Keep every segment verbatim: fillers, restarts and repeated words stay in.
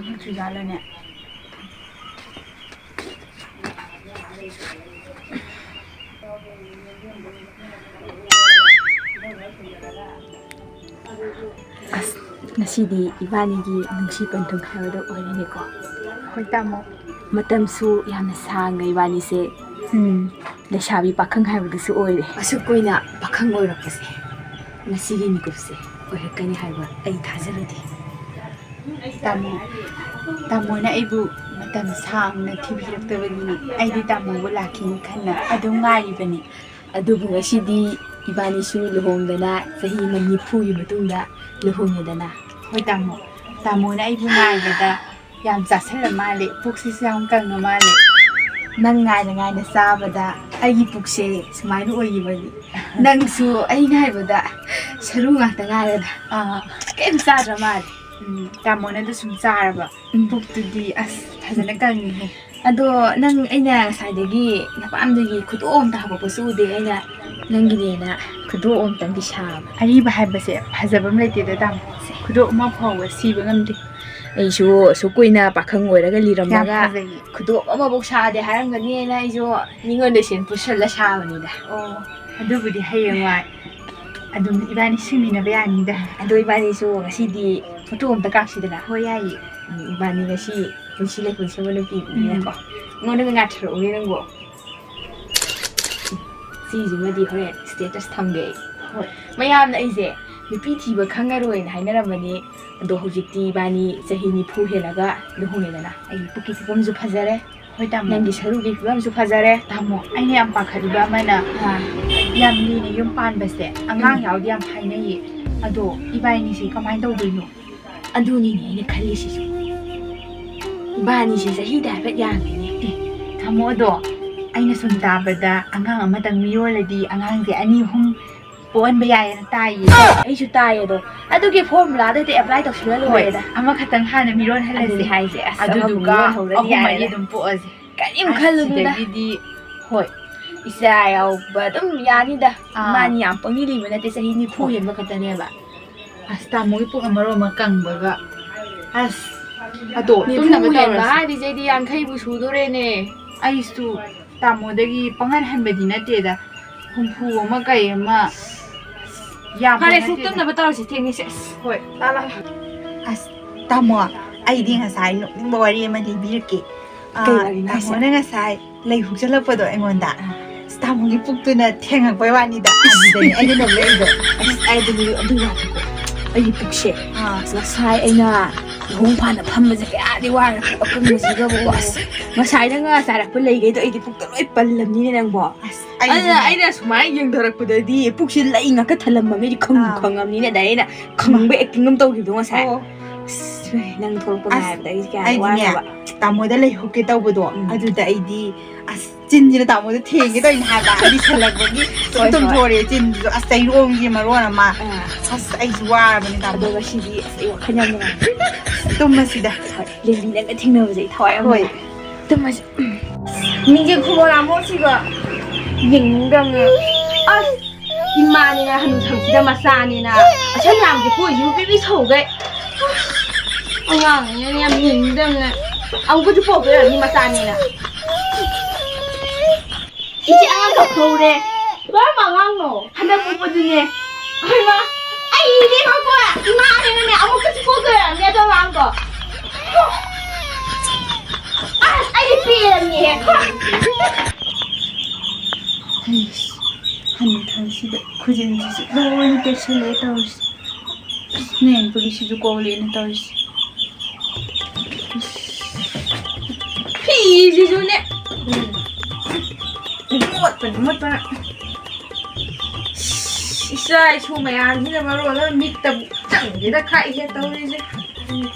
ꯅꯠꯇ꯭ꯔꯤꯖꯥꯠꯂꯅꯦ? ꯑꯁ, ꯉꯁꯤꯗꯤ ꯏꯕꯥꯅꯤꯒꯤ ꯅꯨꯡꯁꯤ ꯄꯟꯊꯨꯡ ꯍꯥꯏꯕꯗꯣ ꯑꯣꯏꯔꯦꯅꯦꯀꯣ꯫ ꯍꯣꯏ ꯇꯥꯃꯣ꯫ ꯃꯇꯝꯁꯨ ꯌꯥꯝꯅ ꯁꯥꯡꯅ ꯏꯕꯥꯅꯤꯁꯦ, ꯎꯝ, ꯂꯩꯁꯥꯕꯤ ꯄꯥꯈꯪ ꯍꯥꯏꯕꯗꯨꯁꯨ ꯑꯣꯏꯔꯦ꯫ ꯑꯁꯨꯛ ꯀꯨꯏꯅ ꯄꯥꯈꯪ ꯑꯣꯏꯔꯛꯄꯁꯦ ꯉꯁꯤꯒꯤ ꯃꯤꯀꯨꯞꯁꯦ ꯑꯣꯏꯔꯛꯀꯅꯤ ꯍꯥꯏꯕ ꯑꯩ ꯊꯥꯖꯔꯨꯗꯦ꯫ ꯇꯥꯃꯣ, ꯇꯥꯃꯣꯅ ꯑꯩꯕꯨ ꯃꯇꯝ ꯁꯥꯡꯅ ꯊꯤꯕꯤꯔꯛꯇꯕꯒꯤꯅꯤ꯫ ꯑꯩꯗꯤ ꯇꯥꯃꯣꯕꯨ ꯂꯥꯛꯈꯤꯅꯤ ꯈꯟꯅ ꯑꯗꯨꯝ ꯉꯥꯏꯔꯤꯕꯅꯤ꯫ ꯑꯗꯨꯕꯨ ꯉꯁꯤꯗꯤ ꯏꯕꯥꯅꯤꯁꯨ ꯂꯨꯍꯣꯡꯗꯅ ꯆꯍꯤ ꯅꯤꯐꯨꯒꯤ ꯃꯇꯨꯡꯗ ꯂꯨꯍꯣꯡꯉꯦꯗꯅ꯫ ꯍꯣꯏ ꯇꯥꯃꯣ, ꯇꯥꯃꯣꯅ ꯑꯩꯕꯨ ꯉꯥꯏꯕꯗ ꯌꯥꯝ ꯆꯥꯁꯜꯂ ꯃꯥꯜꯂꯦ, ꯄꯨꯛꯁꯤꯁꯨ ꯌꯥꯝ ꯀꯪꯉ ꯃꯥꯜꯂꯦ꯫ ꯅꯪ ꯉꯥꯏꯅ ꯉꯥꯏꯅ ꯆꯥꯕꯗ ꯑꯩꯒꯤ ꯄꯨꯛꯁꯦ ꯁꯨꯃꯥꯏꯅ ꯑꯣꯏꯈꯤꯕꯅꯤ꯫ ꯅꯪꯁꯨ ꯑꯩ ꯉꯥꯏꯕꯗ ꯁꯔꯨ ꯉꯥꯛꯇ ꯉꯥꯏꯔꯦꯗ꯫ ꯑꯥ꯫ ꯀꯩꯝ ꯆꯥꯗ꯭ꯔ ꯃꯥꯜꯂꯦ꯫ ꯎꯝ, ꯇꯥꯃꯣꯅ ꯑꯗꯨ ꯁꯨꯝ ꯆꯥꯔꯕ꯫ ꯎꯝ꯫ ꯄꯨꯛꯇꯨꯗꯤ ꯑꯁ ꯐꯖꯅ ꯀꯪꯉꯤꯍꯦ꯫ ꯑꯗꯣ ꯅꯪ, ꯑꯩꯅ ꯉꯁꯥꯏꯗꯒꯤ ꯅꯄꯥꯝꯗꯒꯤ ꯈꯨꯗꯣꯞ ꯑꯝꯇ ꯍꯥꯄꯛꯄꯁꯨ ꯎꯗꯦ꯫ ꯑꯩꯅ ꯅꯪꯒꯤꯅꯦꯅ ꯈꯨꯗꯣꯞ ꯑꯝꯇꯪꯗꯤ ꯁꯥꯕ꯫ ꯑꯔꯤꯕ ꯍꯥꯏꯕꯁꯦ ꯐꯖꯕ ꯑꯃ ꯂꯩꯇꯦꯗ ꯇꯥꯃꯣ꯫ ꯈꯨꯗꯣꯞ ꯑꯃ ꯐꯥꯎꯕ ꯁꯤꯕ ꯉꯝꯗꯦ꯫ ꯑꯩꯁꯨ ꯑꯁꯨꯛ ꯀꯨꯏꯅ ꯄꯥꯈꯪ ꯑꯣꯏꯔꯒ ꯂꯤꯔꯝꯃꯒ ꯌꯥꯝ ꯐꯖꯩꯌꯦ꯫ ꯈꯨꯗꯣꯞ ꯑꯃꯐꯥꯎ ꯁꯥꯗꯦ ꯍꯥꯏꯔꯝꯒꯅꯤꯅ ꯑꯩꯁꯨ ꯃꯤꯉꯣꯟꯗ ꯁꯦꯟ ꯄꯨꯁꯜꯂ ꯁꯥꯕꯅꯤꯗ꯫ ꯑꯣ, ꯑꯗꯨꯕꯨꯗꯤ ꯍꯌꯦꯡꯋꯥꯏ ꯑꯗꯨꯝ ꯏꯕꯥꯅꯤ ꯁꯤꯡꯃꯤꯟꯅꯕ ꯌꯥꯅꯤꯗ꯫ ꯑꯗꯣ ꯏꯕꯥꯅꯤꯁꯨ ꯉꯁꯤꯗꯤ ꯐꯣꯇꯣ ꯑꯝꯇ ꯀꯥꯞꯁꯤꯗꯅ꯫ ꯍꯣꯏ, ꯌꯥꯏꯌꯦ꯫ ꯎꯝ, ꯏꯕꯥꯅꯤ ꯉꯁꯤ ꯄꯨꯟꯁꯤ ꯂꯩꯄꯨꯟ ꯁꯦꯝꯕ ꯅꯨꯄꯤꯅꯤꯅꯀꯣ꯫ ꯎꯝ꯫ ꯑꯩꯉꯣꯟꯗꯒ ꯉꯥꯊꯔꯛꯎꯅꯦ ꯅꯪꯕꯣ꯫ ꯁꯤꯁꯤꯃꯗꯤ ꯍꯣꯔꯦꯟ status ꯊꯝꯒꯦ ꯑꯩ꯫ ꯍꯣꯏ꯫ ꯃꯌꯥꯝꯅ ꯑꯩꯁꯦ ꯅꯨꯄꯤ ꯊꯤꯕ ꯈꯪꯉꯔꯣꯏꯅ ꯍꯥꯏꯅꯔꯝꯕꯅꯤ, ꯑꯗꯣ ꯍꯧꯖꯤꯛꯇꯤ ꯏꯕꯥꯅꯤ ꯆꯍꯤ ꯅꯤꯐꯨ ꯍꯦꯜꯂꯒ ꯂꯨꯍꯣꯡꯉꯦꯗꯅ꯫ ꯑꯩꯒꯤ ꯄꯨꯛꯀꯤ ꯐꯤꯕꯝꯁꯨ ꯐꯖꯔꯦ꯫ ꯍꯣꯏ ꯇꯥꯃꯣ꯫ ꯅꯪꯒꯤ ꯁꯔꯨꯒꯤ ꯐꯤꯕꯝꯁꯨ ꯐꯖꯔꯦ꯫ ꯇꯥꯃꯣ, ꯑꯩꯅ ꯌꯥꯝ ꯄꯥꯈꯠꯂꯤꯕ ꯑꯃꯅ, ꯑꯥ꯫ ꯌꯥꯝ ꯂꯤꯅ ꯌꯨꯝ ꯄꯥꯟꯕꯁꯦ ꯑꯉꯥꯡ ꯎꯝ꯫ ꯌꯥꯎꯗꯤ ꯌꯥꯝ ꯍꯥꯏꯅꯩꯌꯦ, ꯑꯗꯣ ꯏꯕꯥꯅꯤꯁꯦ ꯀꯃꯥꯏꯅ ꯇꯧꯗꯣꯏꯅꯣ? ꯑꯗꯨꯅꯤꯅꯦ ꯑꯩꯅ ꯈꯜꯂꯤꯁꯤꯁꯨ꯫ ꯏꯕꯥꯅꯤꯁꯦ ꯆꯍꯤꯗ ꯍꯥꯏꯐꯦꯠ ꯌꯥꯝꯃꯤꯅꯦ꯫ ꯑꯦ, ꯇꯥꯃꯣ, ꯑꯗꯣ ꯑꯩꯅ ꯁꯨꯝ ꯇꯥꯕꯗ ꯑꯉꯥꯡ ꯑꯃꯇꯪ ꯃꯤꯔꯣꯜꯂꯗꯤ ꯑꯉꯥꯡꯁꯦ ꯑꯅꯤ ꯑꯍꯨꯝ ꯄꯣꯛꯍꯟꯕ ꯌꯥꯏꯌꯦꯅ ꯇꯥꯏꯌꯦ꯫ ꯑꯩꯁꯨ ꯇꯥꯏꯌꯦ ꯑꯗꯣ꯫ ꯑꯗꯨꯒꯤ formula ꯗꯣ ꯍꯦꯛꯇ apply ꯇꯧꯁꯤꯜꯂ ꯍꯣꯏ, ꯂꯣꯏꯔꯦꯗ꯫ ꯑꯃꯈꯛꯇꯪ ꯍꯥꯟꯅ ꯃꯤꯔꯣꯜꯍꯜꯂꯁꯦ꯫ ꯑꯗꯨꯅꯤ ꯍꯥꯏꯁꯦ꯫ ꯑꯁ, ꯑꯗꯨꯗꯨꯒ ꯑꯃꯕꯨ ꯃꯤꯔꯣꯜꯍꯧꯔꯗꯤ ꯑꯍꯨꯝ ꯃꯔꯤ ꯌꯥꯔꯦꯗ꯫ ꯑꯗꯨꯝ ꯄꯣꯛꯑꯁꯦ꯫ ꯀꯔꯤꯝ ꯑꯁ, ꯈꯜꯂꯨꯅꯨꯗ꯫ ꯁꯤꯗꯒꯤꯗꯤ ꯍꯣꯏ꯫ ꯏꯆꯥ ꯌꯥꯎꯕ ꯑꯗꯨꯝ ꯌꯥꯅꯤꯗ꯫ ꯑꯥ꯫ ꯃꯥꯅꯤ ꯌꯥꯝ ꯄꯪꯂꯤ ꯂꯤꯕ ꯅꯠꯇꯦ, ꯆꯍꯤ ꯅꯤꯐꯨ ꯍꯣꯏ꯫ ꯍꯦꯟꯕ ꯈꯛꯇꯅꯦꯕ꯫ ꯑꯁ, ꯇꯥꯃꯣꯒꯤ ꯄꯨꯛꯅ ꯃꯔꯣꯟ ꯑꯃ ꯀꯪꯕꯒ꯫ ꯑꯁ, ꯑꯗꯣ ꯅꯤꯐꯨ ꯇꯨꯝꯅꯕ ꯍꯦꯟꯕ ꯇꯧꯔꯁꯤ꯫ ꯍꯥꯏꯔꯤꯁꯦ ꯑꯩꯗꯤ ꯌꯥꯡꯈꯩꯕꯨ ꯁꯨꯗꯣꯔꯦꯅꯦ꯫ ꯑꯩꯁꯨ ꯇꯥꯃꯣꯗꯒꯤ ꯄꯪꯍꯟ ꯍꯟꯕꯗꯤ ꯅꯠꯇꯦꯗ, ꯍꯨꯝꯐꯨ ꯑꯃ ꯀꯩ ꯑꯃ ꯌꯥꯝꯕ ꯐꯔꯦ, ꯁꯨ ꯅꯠꯇꯦꯗ꯫ ꯇꯨꯝꯅꯕ ꯇꯧꯔꯁꯤ, ꯊꯦꯡꯉꯦꯁꯦ꯫ ꯑꯁ꯫ ꯍꯣꯏ, ꯂꯥ, ꯂꯥ, ꯂꯥ꯫ ꯑꯁ, ꯇꯥꯃꯣ, ꯑꯩꯗꯤ ꯉꯁꯥꯏ ꯅꯣꯛꯅꯤꯡꯕ ꯋꯥꯔꯤ ꯑꯃ ꯂꯤꯕꯤꯔꯛꯀꯦ꯫ ꯑ, ꯀꯩ ꯋꯥꯔꯤꯅꯣ ꯍꯥꯏꯁꯦ? ꯇꯥꯃꯣꯅ ꯉꯁꯥꯏ ꯂꯩ ꯍꯨꯛꯆꯜꯂꯛꯄꯗꯣ ꯑꯩꯉꯣꯟꯗ꯫ ꯑꯥ꯫ ꯑꯁ, ꯇꯥꯃꯣꯒꯤ ꯄꯨꯛꯇꯨꯅ ꯊꯦꯡꯉꯛꯄꯩ ꯋꯥꯅꯤꯗ꯫ ꯑꯗꯨꯗꯅꯦ ꯑꯩꯅ ꯅꯣꯛꯂꯛꯏꯗꯣ꯫ ꯑꯁ, ꯑꯩ ꯑꯗꯨ, ꯑꯗꯨ ꯋꯥꯗꯣ꯫ ꯑꯩꯒꯤ ꯄꯨꯛꯁꯦ꯫ ꯑꯥ꯫ ꯑꯁ, ꯉꯁꯥꯏ ꯑꯩꯅ ꯂꯨꯍꯣꯡ ꯐꯥꯅ ꯐꯝꯕꯁꯦ ꯀꯌꯥꯗꯤ ꯋꯥꯔꯦ, ꯄꯨꯛ ꯑꯀꯪꯕꯁꯤꯒꯕꯨ꯫ ꯑꯁ, ꯉꯁꯥꯏ ꯅꯪꯅ ꯆꯥꯔꯛꯄ ꯂꯩꯈꯩꯗꯣ ꯑꯩꯗꯤ ꯄꯨꯛꯇ ꯂꯣꯏ ꯄꯜꯂꯝꯅꯤꯅꯦ ꯅꯪꯕꯣ꯫ ꯑꯁ, ꯑꯗꯨꯅ ꯑꯩꯁꯨꯅꯦ꯫ ꯑꯩꯅ ꯁꯨꯃꯥꯏꯅ ꯌꯦꯡꯊꯔꯛꯄꯗꯗꯤ ꯄꯨꯛꯁꯤ ꯂꯩ ꯉꯥꯛꯇ ꯊꯜꯂꯝꯃꯕꯅꯤꯗꯤ ꯈꯪꯕꯨ ꯑꯥ꯫ ꯈꯪꯉꯝꯅꯤꯅꯦ꯫ ꯑꯗ ꯑꯩꯅ ꯈꯪꯕ ꯑꯦꯛꯇꯤꯡ ꯑꯃ ꯇꯧꯈꯤꯕꯗꯣ ꯉꯁꯥꯏ꯫ ꯑꯣ꯫ ꯑꯁ, ꯅꯪ ꯊꯣꯛꯂꯛꯄ ꯑꯁ, ꯉꯥꯏꯕꯗ ꯑꯩꯁꯦ ꯀꯌꯥꯗꯤ ꯑꯩꯗꯤꯅꯦ, ꯋꯥꯔꯦꯕ꯫ ꯇꯥꯃꯣꯗ ꯂꯩ ꯍꯨꯛꯀꯦ ꯇꯧꯕꯗꯣ, ꯎꯝ꯫ ꯑꯗꯨꯗ ꯑꯩꯗꯤ, ꯑꯁ, ꯆꯤꯟꯁꯤꯅ ꯇꯥꯃꯣꯗ ꯊꯦꯡꯒꯦ ꯇꯧꯔꯤꯅꯦ ꯍꯥꯏꯕ꯫ ꯂꯤꯁꯜꯂꯛꯄꯒꯤ ꯍꯣꯏ, ꯍꯣꯏ꯫ ꯇꯨꯝꯊꯣꯔꯛꯑꯦ ꯆꯤꯟꯁꯤꯁꯨ꯫ ꯑꯁ, ꯆꯩꯔꯣꯡꯁꯦ ꯃꯔꯣꯟ ꯑꯃ꯫ ꯑꯥ꯫ ꯑꯁ, ꯑꯩꯁꯨ ꯋꯥꯔꯕꯅꯦ ꯇꯥꯃꯣ꯫ ꯑꯗꯣ ꯉꯁꯤꯗꯤ, ꯑꯁ, ꯑꯩ ꯋꯥꯈꯜ ꯌꯥꯝ ꯅꯨꯡꯉꯥꯏ꯫ ꯇꯨꯝꯃꯁꯤꯗ꯫ ꯍꯣꯏ, ꯂꯤꯂꯤ ꯅꯪꯒ ꯊꯦꯡꯅꯕꯁꯦ ꯑꯩ ꯊꯋꯥꯏ ꯌꯥꯝ ꯍꯣꯏ꯫ ꯅꯨꯡꯉꯥꯏ꯫ ꯇꯨꯝꯃꯁꯤ꯫ ꯃꯤꯡꯁꯦ ꯈꯨꯃꯣꯔꯥꯃꯣ ꯁꯤꯒ ꯌꯦꯡꯅꯤꯡꯗꯕꯅꯦ꯫ ꯑꯁ, ꯏꯃꯥꯅꯤꯅ ꯍꯅꯨꯊꯪꯁꯤꯗ ꯃꯆꯥꯅꯤꯅ ꯑꯁꯟ ꯌꯥꯝꯁꯦ ꯄꯣꯛꯏꯁꯤꯕꯨ ꯄꯤꯕꯤ ꯁꯧꯒꯩ꯫ ꯑꯉꯥꯡꯅꯤꯅ ꯌꯥꯝ ꯌꯦꯡꯅꯤꯡꯗꯕꯅꯦ꯫ ꯑꯃꯨꯛꯀꯁꯨ ꯄꯣꯛꯇꯣꯏꯔꯝꯅꯤ ꯃꯆꯥꯅꯤꯅ꯫ ꯏꯆꯦ, ꯑꯉꯥꯡ ꯀꯞꯍꯧꯔꯦ꯫ ꯀꯔꯝꯕ ꯑꯉꯥꯡꯅꯣ? ꯍꯟꯗꯛ ꯄꯣꯛꯄꯗꯨꯅꯦ꯫ ꯍꯩꯃꯥ, ꯑꯩꯅꯦ ꯃꯀꯣꯏ꯫ ꯏꯃꯥꯅꯦꯅꯅꯦ ꯑꯃꯨꯛꯀꯁꯨ ꯄꯣꯛꯇꯣꯏꯔꯝꯅꯤ ꯑꯗꯣ ꯑꯉꯥꯡꯗꯣ꯫ ꯑꯁ, ꯑꯩꯗꯤ ꯄꯦꯜꯂꯝꯅꯤꯍꯦ꯫ ꯍꯩꯁ, ꯍꯟꯊꯪꯁꯤꯗ ꯈꯨꯖꯤꯟꯁꯤꯁꯨ ꯂꯣꯏꯅ ꯇꯦꯛꯁꯜꯂꯛꯑꯦ ꯇꯧꯔꯤꯁꯦ꯫ ꯅꯦꯟ ꯄꯨꯂꯤꯁꯁꯤꯁꯨ ꯀꯣꯜꯂꯦꯅ ꯇꯧꯔꯤꯁꯦ꯫ ꯐꯤꯁꯤꯁꯨꯅꯦ꯫ ꯃꯣꯠꯄꯅ, ꯃꯣꯠꯄꯅ꯫ ꯏꯆꯥ ꯏꯁꯨ ꯃꯌꯥꯝꯁꯤꯅ ꯃꯔꯣꯜ ꯑꯃ ꯃꯤꯠꯇꯕꯨ ꯆꯪꯗꯦꯗ ꯈꯥꯛꯏꯁꯦ ꯇꯧꯔꯤꯁꯦ꯫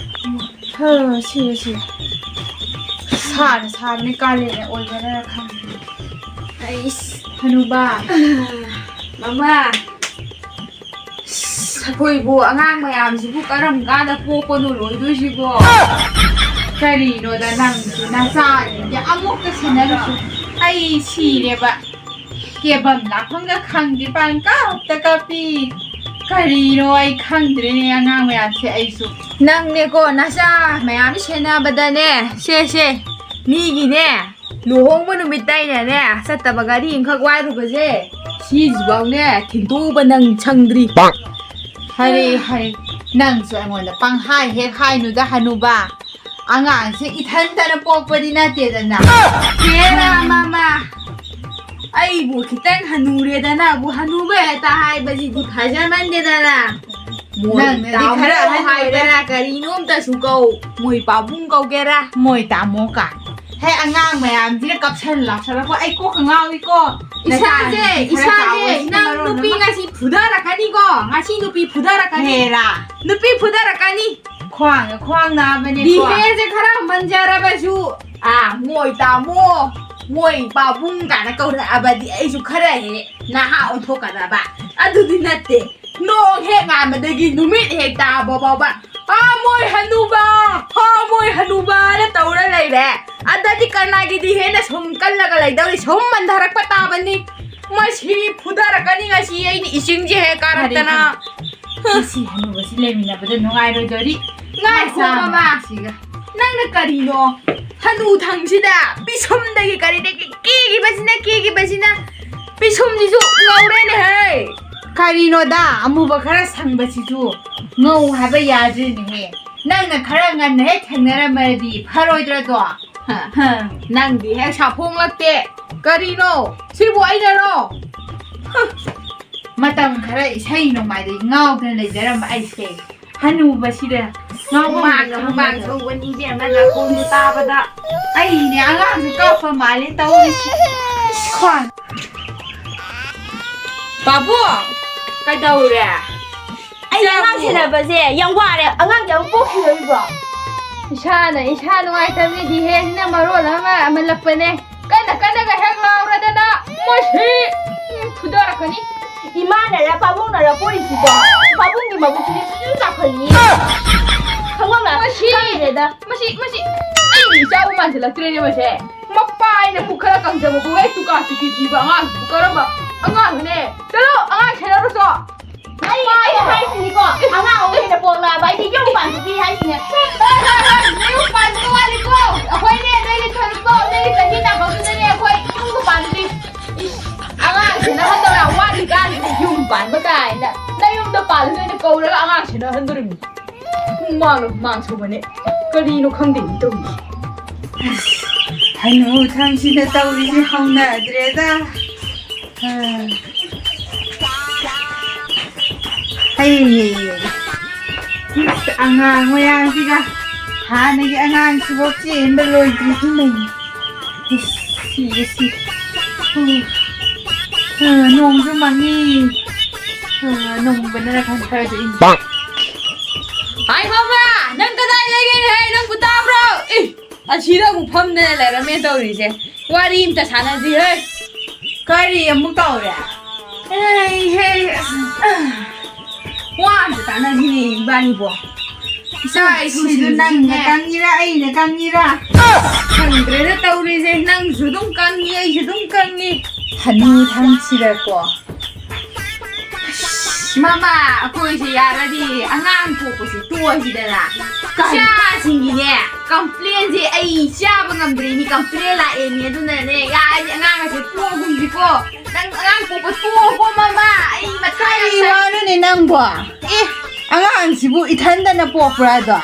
ꯍ, ꯁꯤꯔꯦ, ꯁꯤꯔꯦ꯫ ꯁꯥꯅ ꯁꯥꯕꯅꯦ, ꯀꯥꯂꯦꯟꯅ ꯑꯣꯏꯕꯅꯔ ꯈꯪꯗꯦ꯫ ꯑꯩꯁ꯫ ꯍꯅꯨꯕꯥ꯫ ꯃꯃꯥ꯫ ꯑꯁ, ꯑꯩꯈꯣꯏꯕꯨ ꯑꯉꯥꯡ ꯃꯌꯥꯝꯁꯤꯕꯨ ꯀꯔꯝ ꯀꯥꯟꯗ ꯄꯣꯛꯄꯅꯣ ꯂꯣꯏꯗꯣꯏꯁꯤꯕꯣ? ꯀꯔꯤꯅꯣꯗ ꯅꯪꯁꯨ ꯅꯆꯥꯁꯤꯡꯁꯦ ꯑꯃꯨꯛꯇ ꯁꯦꯟꯅꯔꯨꯁꯨ꯫ ꯑꯩ ꯁꯤꯔꯦꯕ꯫ ꯀꯦꯕꯝ ꯂꯥꯛꯐꯝꯒ ꯈꯪꯗꯦ, ꯄꯪꯀꯞꯇ ꯀꯞꯄꯤ꯫ ꯀꯔꯤꯅꯣ ꯑꯩ ꯈꯪꯗ꯭ꯔꯦꯅꯦ ꯑꯉꯥꯡ ꯃꯌꯥꯝꯁꯦ ꯑꯩꯁꯨ꯫ ꯅꯪꯅꯦꯀꯣ ꯅꯆꯥ ꯃꯌꯥꯝ ꯁꯦꯟꯅꯕꯗꯅꯦ, ꯁꯦ ꯁꯦ, ꯃꯤꯒꯤꯅꯦ ꯂꯨꯍꯣꯡꯕ ꯅꯨꯃꯤꯠꯇ ꯑꯩꯅꯅꯦ ꯆꯠꯇꯕ ꯘꯔꯤ ꯑꯃꯈꯛ ꯋꯥꯏꯔꯨꯕꯁꯦ, ꯁꯤꯁꯤꯐꯥꯎꯅꯦ ꯊꯤꯟꯗꯣꯛꯎꯕ ꯅꯪ ꯁꯪꯗ꯭ꯔꯤ꯫ ꯍꯔꯦ ꯍꯔꯦ, ꯅꯪꯁꯨ ꯑꯩꯉꯣꯟꯗ ꯄꯪꯍꯥꯏ ꯍꯦꯛ ꯍꯥꯏꯅꯨꯗ ꯍꯅꯨꯕ꯫ ꯑꯉꯥꯡꯁꯦ ꯏꯊꯟꯇꯅ ꯄꯣꯛꯄꯗꯤ ꯅꯠꯇꯦꯗꯅ꯫ ꯍꯦꯔꯥ ꯃꯃꯥ, ꯑꯩꯕꯨ ꯈꯤꯇꯪ ꯍꯅꯨꯔꯦꯗꯅꯕꯨ ꯍꯅꯨꯕ ꯍꯦꯛꯇ ꯍꯥꯏꯕꯁꯤꯗꯤ ꯐꯖꯃꯟꯗꯦꯗꯅ꯫ ꯃꯣꯏ ꯅꯪꯅꯗꯤ ꯇꯥꯃꯣ ꯈꯔ ꯑꯍꯟ ꯑꯣꯏꯔꯦ꯫ ꯍꯥꯏꯒꯦꯔꯥ, ꯀꯔꯤꯅꯣꯝꯇꯁꯨ ꯀꯧ, ꯃꯣꯏ ꯄꯥꯕꯨꯡ ꯀꯧꯒꯦꯔꯥ꯫ ꯃꯣꯏ ꯇꯥꯃꯣ ꯀꯥꯏ꯫ ꯍꯦ, ꯑꯉꯥꯡ ꯃꯌꯥꯝꯁꯤꯅ ꯀꯞꯁꯟ ꯂꯥꯎꯁꯜꯂꯛꯄ ꯑꯩ ꯀꯣꯛꯀ ꯉꯥꯎꯏꯀꯣ꯫ ꯏꯁꯥꯁꯦ, ꯅꯆꯥꯁꯤꯡꯁꯤ ꯈꯔ ꯏꯁꯥꯁꯦ, ꯆꯥꯎꯕꯁꯤꯅ ꯅꯪ ꯃꯔꯣꯟ ꯅꯨꯄꯤ ꯑꯃ꯫ ꯉꯁꯤ ꯐꯨꯗꯔꯛꯀꯅꯤꯀꯣ, ꯉꯁꯤ ꯅꯨꯄꯤ ꯐꯨꯗꯔꯛꯀꯅꯤ꯫ ꯍꯦꯔꯥ꯫ ꯅꯨꯄꯤ ꯐꯨꯗꯔꯛꯀꯅꯤ꯫ ꯈ꯭ꯋꯥꯡꯒ ꯈ꯭ꯋꯥꯡ ꯅꯥꯕꯅꯦꯀꯣ꯫ ꯗꯤꯍꯦꯁꯦ ꯈꯔ ꯃꯟꯖꯔꯕꯁꯨ, ꯑꯥ, ꯃꯣꯏ ꯇꯥꯃꯣ, ꯃꯣꯏ ꯄꯥꯕꯨꯡ ꯀꯥꯏꯅ ꯀꯧꯔꯛꯑꯕꯗꯤ ꯑꯩꯁꯨ ꯈꯔ ꯍꯦꯛ ꯅꯍꯥ ꯑꯣꯟꯊꯣꯛꯀꯗꯕ꯫ ꯑꯗꯨꯗꯤ ꯅꯠꯇꯦ꯫ ꯅꯣꯡ ꯍꯦꯛ ꯉꯥꯟꯕꯗꯒꯤ ꯅꯨꯃꯤꯠ ꯍꯦꯛ ꯇꯥꯕ ꯐꯥꯎꯕ, "ꯑꯥ, ꯃꯣꯏ ꯍꯅꯨꯕ! ꯑꯥ, ꯃꯣꯏ ꯍꯅꯨꯕꯅ" ꯇꯧꯔ ꯂꯩꯔꯦ꯫ ꯑꯗꯗꯤ ꯀꯅꯥꯒꯤꯗꯤ ꯍꯦꯟꯅ ꯁꯨꯝ ꯀꯜꯂꯒ ꯂꯩꯗꯧꯔꯤ, ꯁꯨꯝ ꯃꯟꯊꯔꯛꯄ ꯇꯥꯕꯅꯤ꯫ ꯃꯁꯤ ꯐꯨꯗꯔꯛꯀꯅꯤ ꯉꯁꯤ ꯑꯩꯅ ꯏꯁꯤꯡꯁꯦ ꯍꯦꯛ ꯀꯥꯔꯛꯇꯅ꯫ ꯐꯔꯦ, ꯐꯔꯦ꯫ ꯃꯁꯤ ꯍꯅꯨꯕꯁꯤ ꯂꯩꯃꯤꯟꯅꯕꯗ ꯅꯨꯡꯉꯥꯏꯔꯣꯏꯗꯣꯔꯤ꯫ ꯉꯥꯏꯈꯣ, ꯃꯆꯥ ꯃꯃꯥ꯫ ꯃꯆꯥꯁꯤꯒ꯫ ꯅꯪꯅ ꯀꯔꯤꯅꯣ? ꯍꯅꯨ ꯊꯪꯁꯤꯗ ꯄꯤꯁꯨꯝꯗꯒꯤ ꯀꯔꯤꯗꯒꯤ ꯀꯦꯈꯤꯕꯁꯤꯅ, ꯀꯦꯈꯤꯕꯁꯤꯅ ꯄꯤꯁꯨꯝꯁꯤꯁꯨ ꯉꯧꯔꯦꯅꯦꯍꯦ꯫ ꯀꯔꯤꯅꯣꯗ, ꯑꯃꯨꯕ ꯈꯔ ꯁꯪꯕꯁꯤꯁꯨ ꯉꯧ ꯍꯥꯏꯕ ꯌꯥꯗ꯭ꯔꯤꯅꯦꯍꯦ꯫ ꯅꯪꯅ ꯈꯔ ꯉꯟꯅ ꯍꯦꯛ ꯊꯦꯡꯅꯔꯝꯃꯗꯤ ꯐꯔꯣꯏꯗ꯭ꯔꯗꯣ? ꯍ, ꯍ, ꯅꯪꯗꯤ ꯍꯦꯛ ꯁꯥꯐꯣꯡꯂꯛꯇꯦ꯫ ꯀꯔꯤꯅꯣ? ꯁꯤꯕꯨ ꯑꯩꯅꯔꯣ? ꯍ꯫ ꯃꯇꯝ ꯈꯔ ꯏꯁꯩ ꯅꯣꯡꯃꯥꯏꯗ ꯉꯥꯎꯗꯅ ꯂꯩꯖꯔꯝꯕ ꯑꯩꯁꯦ ꯍꯅꯨꯕꯁꯤꯗ ꯉꯥꯎꯕ ꯍꯨꯃꯥꯡꯅ ꯍꯨꯃꯥꯡ ꯈꯪꯗ꯭ꯔꯦ꯫ ꯁꯧꯕꯅꯤ ꯏꯕꯦꯝꯃ, ꯅꯥꯀꯣꯡꯗꯨ ꯇꯥꯕꯗ꯫ ꯑꯩꯅꯦ ꯑꯉꯥꯡꯁꯨ ꯀꯞꯄ ꯃꯥꯜꯂꯦ ꯇꯧꯔꯤꯁꯦ꯫ ꯈ꯭ꯋꯥꯡ꯫ ꯄꯥꯕꯨꯡ! ꯀꯩꯗꯧꯔꯦ? ꯑꯩ ꯑꯉꯥꯡ ꯆꯥꯕꯨ꯫ ꯁꯦꯟꯅꯕꯁꯦ ꯌꯥꯝ ꯋꯥꯔꯦ꯫ ꯑꯉꯥꯡꯁꯦ ꯑꯃꯨꯛ ꯄꯣꯛꯈꯤꯔꯣꯏꯕ꯭ꯔꯣ? ꯏꯁꯥꯅ ꯏꯁꯥ ꯅꯨꯡꯉꯥꯏꯇꯕꯅꯤ ꯗꯤꯍꯦꯁꯤꯅ ꯃꯔꯣꯜ ꯑꯃ ꯑꯃꯜꯂꯛꯄꯅꯦ꯫ ꯀꯟꯅ ꯀꯟꯅꯒ ꯍꯦꯛ ꯂꯥꯎꯔꯗꯅ ꯃꯁꯤ ꯐꯨꯗꯔꯛꯀꯅꯤ꯫ ꯏꯃꯥꯅꯔ ꯄꯥꯕꯨꯡꯅꯔ ꯄꯣꯔꯤꯁꯤꯕꯣ? ꯄꯥꯕꯨꯡꯒꯤ ꯃꯕꯨꯛꯁꯤꯗꯤ ꯁꯨꯝ ꯆꯥꯎꯈꯠꯂꯤ꯫ ꯈꯪꯕꯝ ꯂꯥꯛ-, ꯃꯁꯤ, ꯈꯪꯗ꯭ꯔꯦꯗ꯫ ꯃꯁꯤ, ꯃꯁꯤ ꯑꯩꯒꯤ ꯏꯆꯥꯕꯨ ꯃꯥꯟꯁꯤꯜꯂꯛꯇ꯭ꯔꯦꯅꯦ ꯃꯁꯦ꯫ ꯃꯄꯥ ꯑꯩꯅ ꯄꯨꯛ ꯈꯔ ꯀꯪꯖꯕꯕꯨ ꯍꯦꯛ ꯇꯨꯀꯥ ꯇꯨꯀꯤ ꯊꯤꯕ ꯑꯉꯥꯡꯁꯤꯕꯨ ꯀꯔꯝꯕ ꯑꯉꯥꯡꯅꯣꯅꯦ? ꯆꯠꯂꯣ, ꯑꯉꯥꯡ ꯁꯦꯟꯅꯔꯨꯆꯣ꯫ ꯑꯩ, ꯑꯩ ꯍꯥꯏꯁꯤꯅꯤꯀꯣ, ꯑꯉꯥꯡ ꯑꯣꯏꯅ ꯄꯣꯛꯂꯛꯑꯕ ꯑꯩꯗꯤ ꯌꯨꯝ ꯄꯥꯟꯕꯤ ꯍꯥꯏꯁꯤꯅꯦ꯫ ꯍꯣꯏ, ꯍꯣꯏ, ꯍꯣꯏ, ꯅꯌꯨꯝ ꯄꯥꯟꯕꯗꯣ ꯋꯥꯠꯂꯤꯀꯣ꯫ ꯑꯩꯈꯣꯏꯅꯦ, ꯅꯣꯏꯒꯤ ꯊꯣꯏꯕꯤꯀꯣ, ꯅꯣꯏꯒꯤ ꯆꯍꯤ ꯇꯥꯡꯀꯛꯇꯨꯗꯅꯦ ꯑꯩꯈꯣꯏ ꯌꯨꯝꯒ ꯄꯥꯟꯗ꯭ꯔꯤ꯫ ꯏꯁ, ꯑꯉꯥꯡ ꯁꯦꯟꯅꯍꯟꯗꯧ ꯌꯥꯝ ꯋꯥꯠꯂꯤ ꯀꯥꯟꯁꯤꯗ ꯌꯨꯝ ꯄꯥꯟꯕ ꯀꯥꯏꯅ꯫ ꯅꯌꯨꯝꯗ ꯄꯥꯜꯂꯁꯨ ꯑꯩꯅ ꯀꯧꯔꯒ ꯑꯉꯥꯡ ꯁꯦꯟꯅꯍꯟꯗꯣꯔꯤꯕꯅꯤ꯫ ꯍꯨꯃꯥꯡꯅ ꯍꯨꯃꯥꯡ ꯁꯧꯕꯅꯦ꯫ ꯀꯔꯤꯅꯣ ꯈꯪꯗꯦ ꯇꯧꯔꯤꯁꯦ꯫ ꯑꯁ, ꯍꯅꯨ ꯊꯪꯁꯤꯗ ꯇꯧꯔꯤꯁꯦ ꯍꯧꯅꯗ꯭ꯔꯦꯗ꯫ ꯑꯥ꯫ ꯑꯩ, ꯑꯉꯥꯡ ꯃꯌꯥꯝꯁꯤꯒ ꯍꯥꯟꯅꯒꯤ ꯑꯉꯥꯡꯁꯤꯐꯥꯎ ꯆꯦꯟꯕ ꯂꯣꯏꯗ꯭ꯔꯤ꯫ ꯏꯃꯩ꯫ ꯏꯁ, ꯁꯤꯔꯦ, ꯁꯤꯔꯦ꯫ ꯎꯝ꯫ ꯑ, ꯅꯣꯡꯁꯨ ꯃꯪꯉꯤ꯫ ꯑ, ꯅꯣꯡ ꯃꯪꯕꯅꯔ ꯈꯪꯗꯦ, ꯈꯔꯁꯨ ꯏꯪꯉꯤ꯫ ꯍꯥꯏ ꯃꯃꯥ, ꯅꯪ ꯀꯗꯥꯏ ꯂꯩꯒꯦꯅꯦ? ꯍꯦ, ꯅꯪꯕꯨ ꯇꯥꯕ꯭ꯔꯣ? ꯏ, ꯑꯁꯤꯗ ꯑꯃꯨꯛ ꯐꯝꯗꯅ ꯂꯩꯔꯝꯃꯦ ꯇꯧꯔꯤꯁꯦ꯫ ꯋꯥꯔꯤ ꯑꯝꯇ ꯁꯥꯟꯅꯁꯤ, ꯍꯦ꯫ ꯀꯔꯤ ꯑꯃꯨꯛ ꯇꯧꯔꯦ? ꯑꯩ, ꯍꯦ, ꯑꯁ, ꯋꯥ ꯑꯝꯇ ꯇꯥꯟꯅꯁꯤꯅꯦ ꯏꯕꯥꯅꯤꯕꯣ꯫ ꯏꯆꯥ ꯏꯁꯨꯁꯤꯡꯁꯤꯅꯦ꯫ ꯁꯤꯁꯨ ꯅꯪꯅ ꯀꯪꯉꯤꯔꯥ, ꯑꯩꯅ ꯀꯪꯉꯤꯔꯥ? ꯈꯪꯗ꯭ꯔꯦꯗ ꯇꯧꯔꯤꯁꯦ, ꯅꯪꯁꯨ ꯑꯗꯨꯝ ꯀꯪꯉꯤ, ꯑꯩꯁꯨ ꯑꯗꯨꯝ ꯀꯪꯉꯤ꯫ ꯍꯅꯨ ꯊꯪꯁꯤꯗꯀꯣ꯫ ꯑꯁ, ꯃꯃꯥ, ꯑꯩꯈꯣꯏꯁꯦ ꯌꯥꯔꯗꯤ ꯑꯉꯥꯡ ꯄꯣꯛꯄꯁꯦ ꯇꯣꯛꯑꯁꯤꯗꯅ꯫ ꯀꯔꯤ? ꯏꯆꯥꯁꯤꯡꯒꯤꯅꯦ, ꯀꯝꯄ꯭ꯂꯦꯟꯁꯦ ꯑꯩ ꯆꯥꯕ ꯉꯝꯗ꯭ꯔꯦꯅꯦ, ꯀꯝꯄ꯭ꯂꯦꯟ ꯂꯥꯛꯑꯦꯅꯦ, ꯑꯗꯨꯅꯅꯦ, ꯌꯥꯔꯗꯤ ꯑꯉꯥꯡ ꯑꯁꯦ ꯄꯣꯛꯑꯒꯨꯝꯁꯤꯀꯣ꯫ ꯅꯪ ꯑꯉꯥꯡ ꯄꯣꯛꯄ ꯇꯣꯛꯑꯣꯀꯣ, ꯃꯃꯥ, ꯑꯩ ꯃꯊꯥ ꯌꯥꯝ ꯀꯔꯤ ꯁꯥꯏ꯫ ꯋꯥꯅꯣꯅꯦ ꯅꯪꯕꯣ? ꯑꯦ, ꯑꯉꯥꯡꯁꯤꯕꯨ ꯏꯊꯟꯗꯅ ꯄꯣꯛꯄ꯭ꯔꯥ ꯑꯗꯣ?